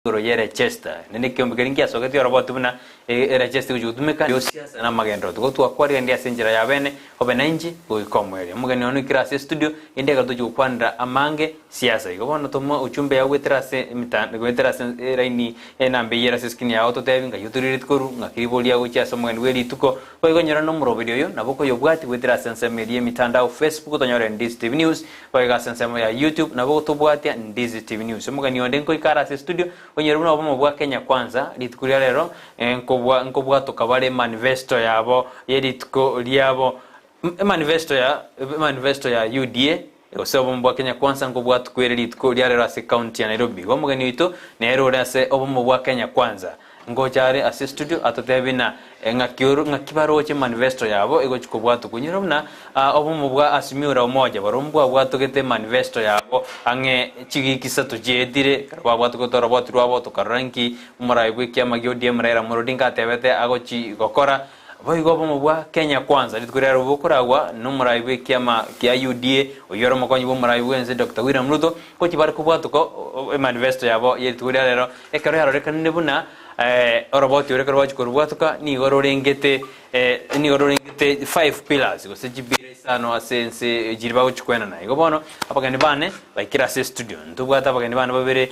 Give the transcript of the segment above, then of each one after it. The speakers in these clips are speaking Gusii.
Igoro ye Rechester, naende ekeombe keria ngiasogetie oroboti buna Rechester egochia gotumeka yosiasa na amagenderero. Tigo twakwarire ase enchera ya bene, obe nainche goika omoerio. Omogeni one oikire ase estudio, inde ekero tochia gokwanera amange siasa. Igo bono toma ochumbe yao goetera ase emitandao goetera ase eraini enamba eyio ere ase escreen yao ototebi ng'ai otorireti korwa, ng'aki riborio riago gochia ase omogeni bwe rituko. Boigo nyora nomoroberi oyo nabo okoyobwati goetera ase ensemo eria y'emitandao Facebook otonyore Ndizi TV News, Boigo ase ensemo ya YouTube nabo gotobwatia Ndizi TV News. Omogeni onde nkoika are ase estudio onyore buna obomo bwa Kenya Kwanza rituko ria rero nkobwa nkobwatoka bare manifesto yabo ye rituko riabo emanifesto ya emanifesto ya UDA gose obomo bwa Kenya Kwanza nkobwatokwa ere rituko ria rero ase county ya Nairobi. Igo omogeni oito nere ore ase obomo bwa Kenya Kwanza. Ngocha are ase estudio atotebie na ng'aki oro ng'aki baroche manifesto yabo egochi kobwatokwa. Inyora buna obomo bwa Azimio la Umoja barobwo mbwabwatogete manifesto yabo ang'e chigiki isato chietire ekero babwatogete oroboti rwabo tokarora nki omorai bw'ekiama gia ODM Raila Amolo Odinga atebete agochi gokora. Boigo obomo bwa Kenya Kwanza rituko riarobwo bokoragwa nomorai bw'ekiama kia UDA oyio ore omokonyi bw'omorai bw'ense Doctor William Ruto gochi bare kobwatoka emanifesto yabo ye rituko ria rero ekero yarorekanire buna oroboti oro ekero rwachia korobwatoka nigo rorengete nigo rorengete five pillars gose chipira isano ase ense chiria bagochi koenana. Igo bono abageni bane baikire ase estudio ntobwate abageni bane babere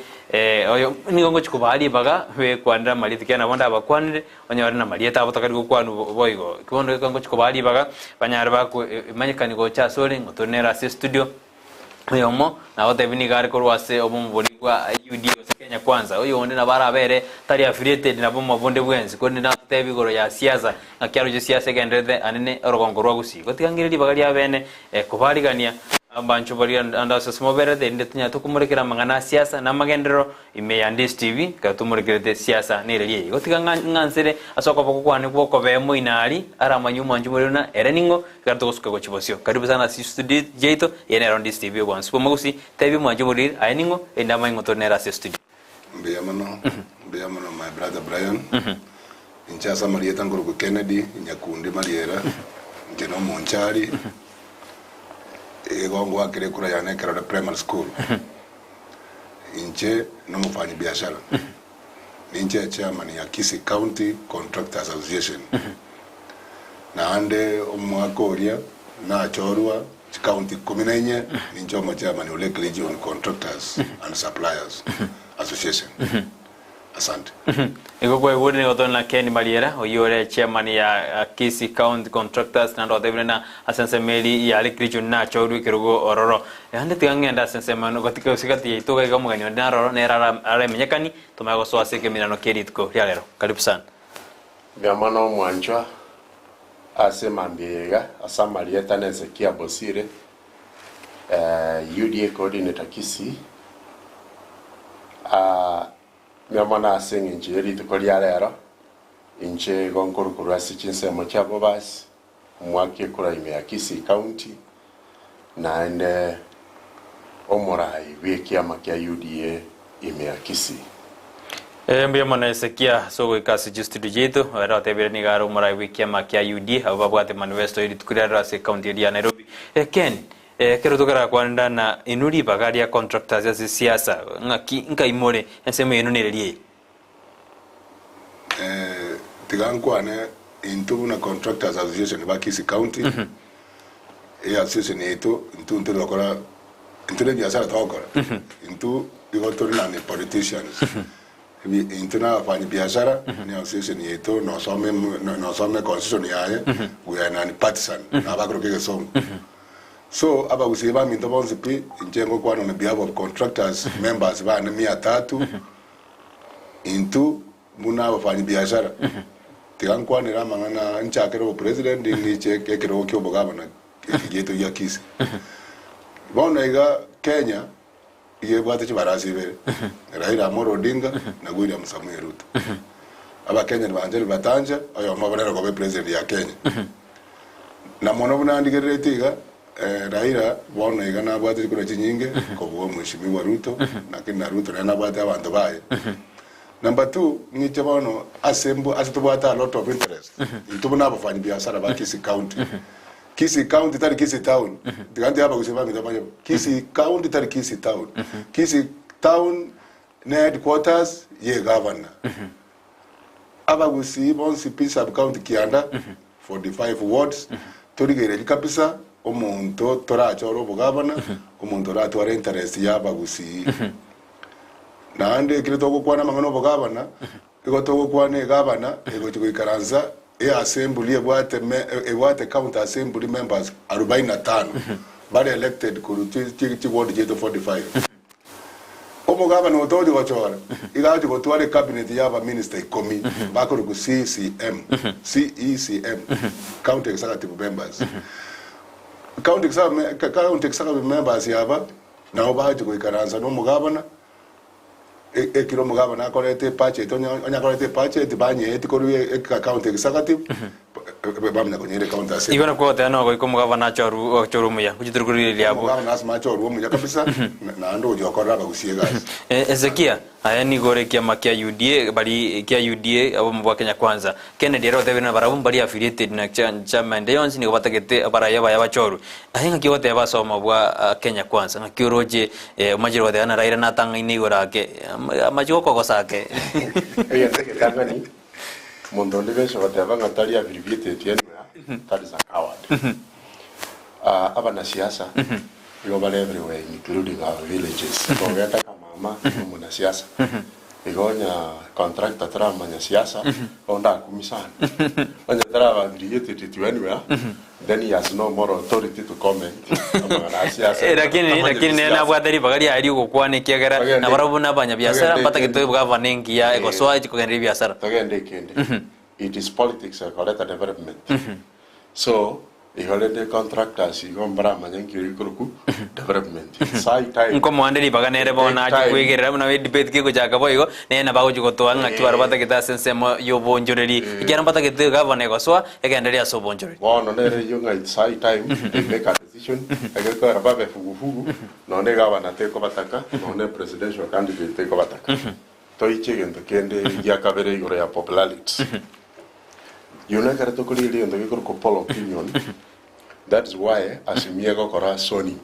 oyo nigo ngochi kobaa ribaga bekwanere amarieta ekiagera nabo ndabakwanere Onyore namarieta abo takari gokwanwa boigo. Eki bono geka ngochia kobaa ribaga, banyare bakoimanyekani gocha asore, ng'a tore nere ase estudio. Oyomo nagotebi nigo are korwa ase obomo boria bwa UDA gose Kenya Kwanza, oyonde nabo arabe ere tari affiliated na bomo bonde bwensi, korende natotebi igoro ya siasa, ng'aki aroche siasa egendererete anene orogongo rwa Gusii. Gotiga ng'ire ribaga ria bene kobarigania abancho baria ande ase ase mobererete erinde tonyare tokomorekera amang'ana a siasa na amagenderero Ime ya Ndisi TV, ekero tomorekerete siasa nereri eye. Gotiga ng'a ng'ansere ase okoboko kwane gw'okobee moino aria, aramanye omwanchi more buna ere ning'o, ekero togosuka gochia bosio. Karibu sana ase studio yaito, eye nero Ndisi TV obwansu bw'amagusi, tebia omwanchi omoriri aye ning'o, erinde amanye ng'o tore nere ase estudio. Mbuya mono, mbuya mono my brother Brian. Inche ase amarieta nkorokwa Kennedy Nyakundi Mariera, inche nomonchari, igo ngoakera ekura yane ekerore primary school. Inche nomofanyibiashara, ninche echairman ya Kisii County Contractors Association. Naende omwaka oria nachorwa chicounty ikomi na inye, ninche omochairman o Lake Region Contractors and Suppliers Association. Asante. Igo kwaigure nigo tore na Ken Mariera oyio ore chairman ya Kisii County Contractors naende otebire na ase ensemo eri ya Lake Region nachorwe ekerogo ororo. Naende tiga ng'ende ase ensemo eno gati gose gati yaito iga iga omogeni onde naroro nere ara aremenyekani tomanye gosoa ase ekeminano kie rituko ria rero. Karibu sana. Mbuya mono omwanchwa ase emambia eye iga, ase amarieta na Hezekia Bosire, UDA coordinator Kisii. Mbuya mono ase engencho ye rituko ria rero, inche igo nkorwa korwa ase chinsemo chia Bobasi, omwaka ekura ime ya Kisii County, naende omorai bw'ekiama kia UDA ime ya Kisii. Mbuya mono Hezekia ase ogoika ase chistudio chiaito. Ere otebire nigo are omorai bw'ekiama kia UDA abwo babwate manifesto ye rituko ria rero ase ecounty eria ya Nairobi. Ken, ekero tokarakwanera na inwe ribaga ria contractors ase siasa, ng'aki nkaimore ensemo yaino nereri eye? Tiga nkwane intwe buna Contractors Association ba Kisii County, eassociation yaito intwe ntori gokora intwe na ebiasara togokora, intwe igo tore non politicians, intwe na abafanyi biashara ne association yaito nosome nosome constitution yaye we are non partisan nabakoroka egesongo. So abagusii baminto bonsi pi inche ngokwana on behalf of contractors members bane mia tatu. Intwe buna abafanyibiashara, tiga nkwanere amang'ana nchakere obopresident ng'iche ekerogo kia obogavana eke giaito gia Kisii. Bono iga Kenya iga ebwate chibarasi ibere, Raila Amolo Odinga na William Samoei Ruto. Abakenya nibanchire batancha, oyomo obo nere okoba epresident ya Kenya. Na mono buna ndigereretie iga, Raila bono iga nabwate chikura chinyinge kobua omweshimiwa Ruto, lakini na Ruto nere nabwate abanto baye. Number two, ng'iche bono ase mbu ase tobwate a lot of interest, intwe buna abafanyi biasara ba Kisii County. Kisii County tari Kisii Town, tiga ntiga abagusii bamino bamanye bo. Kisii County tari Kisii Town. Kisii Town. Ne headquarters ye egavana. Abagusii bonsi pi sub county kianda, 45 wards, torigererie kabisa omonto torachore obogavana, omonto oratware interest ya abagusii. Naende ekero togokwana amang'ana obogavana, igo togokwana egavana egochi goikaransa e assembly ebwate me ebwate county assembly members arobaini na tano bare elected korwa chi chi chiward chiaito 45. Omogabana otochi gochora iga agochi gotwara ecabinet ya abaminister ikomi bakorokwa CCM, CECM, County Executive Members. County Executive County Executive Members aba nabo bagochi goikaransa na omogabana e- ekero omogabana akorete ebudget onye onye akorete ebudget banyeeti korwa e- County Executive Bamanya konyora ecounty ase Igo nakwo goteba nogoika omogabana achoru achorwe omuya, gochia tore korigereria abwo. Omogabana ase achorwe omuya kabisa, naende ogochia gokorera abagusia egasi. Hezekia, aye nigo ore ekiama kia UDA, bari kia UDA obomo bwa Kenya Kwanza. Kennedy ere otebire ng'a barabwo mbari affiliated na chama ende yonsi nigo batagete abaraia baye bachorwe. Aye ng'aki ogoteba ase obomo bwa Kenya Kwanza? Ng'aki oroche omachire goteba ng'a Raila natang'aine igoro ake, amache gokogosa ake. Egento egetang'ani Omonto onde bwensi ogoteba ng'a tari abbreviated anywhere, that is a coward. Ah, abanasiasa igo bare everywhere including our villages. Kogenda kamama nomonasiasa. Igo onya contractor taramanya siasa, onde akumi sana. Onye taraba abbreviated to anywhere, then he has no moral authority to comment amang'ana a siasa. Eh, lakini Tamanyeti lakini nere siasa. nabwate ribaga riaye riogokwana ekiagera Togende- nabarabwo buna abanyabiasara togende mbatagete ekende. gavana engiya Eh. egosoa echi kogendereria ebiasara. Togende ekende. It is politics ekoreta development. So, igo rende contractors igo mbaramanye nki rikorokwa development. It's high time. Nkomoande ribaga nere bono Take ache time. kwegerera buna edebate kegochaka boigo, nere nabo agochi gotoa ng'aki barabwo Eh. batagete ase ensemo y'obonchoreri, ekiagera mbatagete gavana egosoa egendererie ase obonchoreri. Bono nere eyio ng'a it's high time they make a decision, egekogera babe fugufugu, nonya egavana tekobataka, nonya presidential candidate tekobataka. Toiche egento kende gia kabere igoro ya popularity. You know ekero tokorigereria egento gekorokwa poll opinion, that is why Azimio egokora zoning.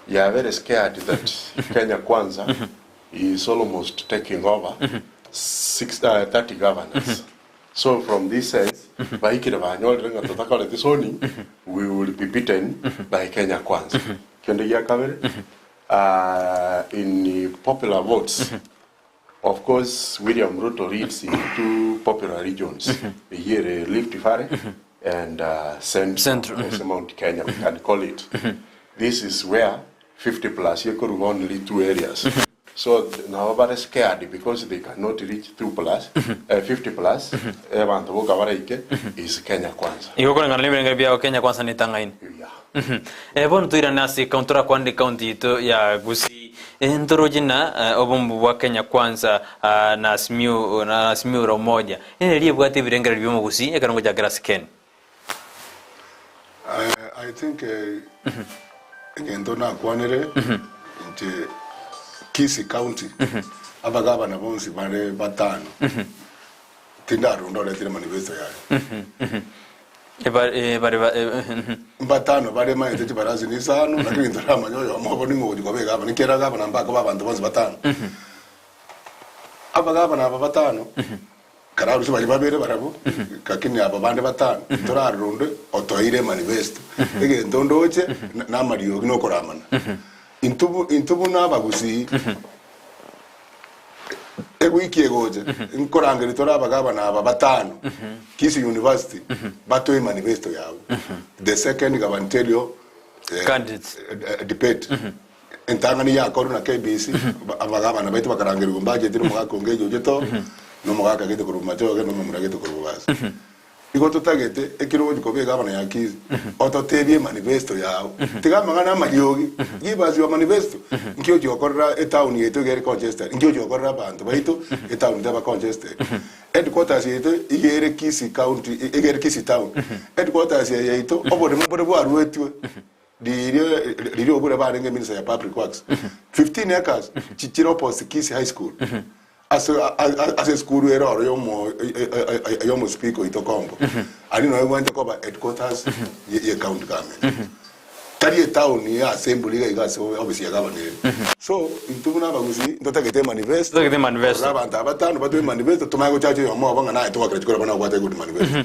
You are very scared that Kenya Kwanza is almost taking over six, 30 governors. So from this sense, baikire banyorire ng'a totakoreti zoning, we will be beaten by Kenya Kwanza. Kende gia kabere, in popular votes, Of course William Ruto leads in two popular regions, eyio ere Rift Valley and Central, Central, gose Mount Kenya we can call it. This is where 50 plus ekoruga only two areas. So nabo bare scared because they cannot reach two plus, 50 plus, abanto boka baraike is Kenya Kwanza. Igo koreng'ana nebirengererio biao Kenya Kwanza netang'aine. Yeah. Bono toirane ase ekaunti torakwane ekaunti yaito ya Gusii. Ntoroche na obomo bwa Kenya Kwanza na Azimio na Azimio la Umoja. Nere ebwate ebirengererio bi'omogusii ekero ngochakera ase Ken. I think egento nakwanire inche Kisii County abagabana bonsi bare batano tindarunda oretire manifesto yaye. Bare bare Mbatano bare maete chibarasi na isano, lakini ntoramanya oyomo obo ning'o ogochia koba egavana, ekiagera gavana mbakoba abanto bonsi batano. Abagavana aba batano, kararusie baria babere barabwo, lakini aba bande batano, ntorarora onde otoeire emanifesto. Egento ndoche, na namariogi na okoramana. Intwe bu intwe buna abagusii, Ewiki egocha nkorangeria tore abagabana aba batano Kisii University batoe manifesto yabo the second gubernatorial eh, Candidates. eh, debate entang'ani yakorwa na KBC abagabana baito bakarangerigwa mbachete na omogaka onge ejoche to na omogaka gete korwa Machoge na omomura gete korwa Bobasi. Igo totagete ekero ogochia koba egavana ya Kisii, ototebie emanifesto yao. Tiga amang'ana amariogi, give us your manifesto. Nki ochia gokorera etown yaito iga ere congested, nki ochia gokorera abanto baito etown teba congested. Headquarters yaito iga ere Kisii county, iga ere Kisii town. Headquarters eye yaito, oboremo mbore bwaruetwe riria riria obure barenge minister ya public works. 15 acres chichire opposite Kisii high school. Ase ase esukuru ere oro yomo yomospeaker oito Kombo, aria noyo egwenerete koba headquarters ye ye county government. Tari etown ya assembly iga iga ase office ya gavana ere. So intwe buna abagusii ntotagete emanifesto, Totagete emanifesto. korora abanto aba batano batoe emanifesto tomanye gochacha oyomo obo ng'a naye togakera chikura bono obwate good manifesto.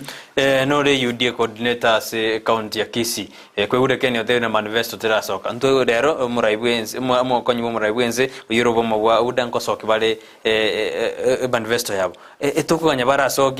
Nore UDA coordinator ase ecounty ya Kisii. Kwaigure Ken otebire na manifesto terasoka. Ntwe rero omorai bwense omokonyi bwa omorai bwense oyio ore obomo bwa UDA nkosoki bare emanifesto yabo. Etokoganya barasokie.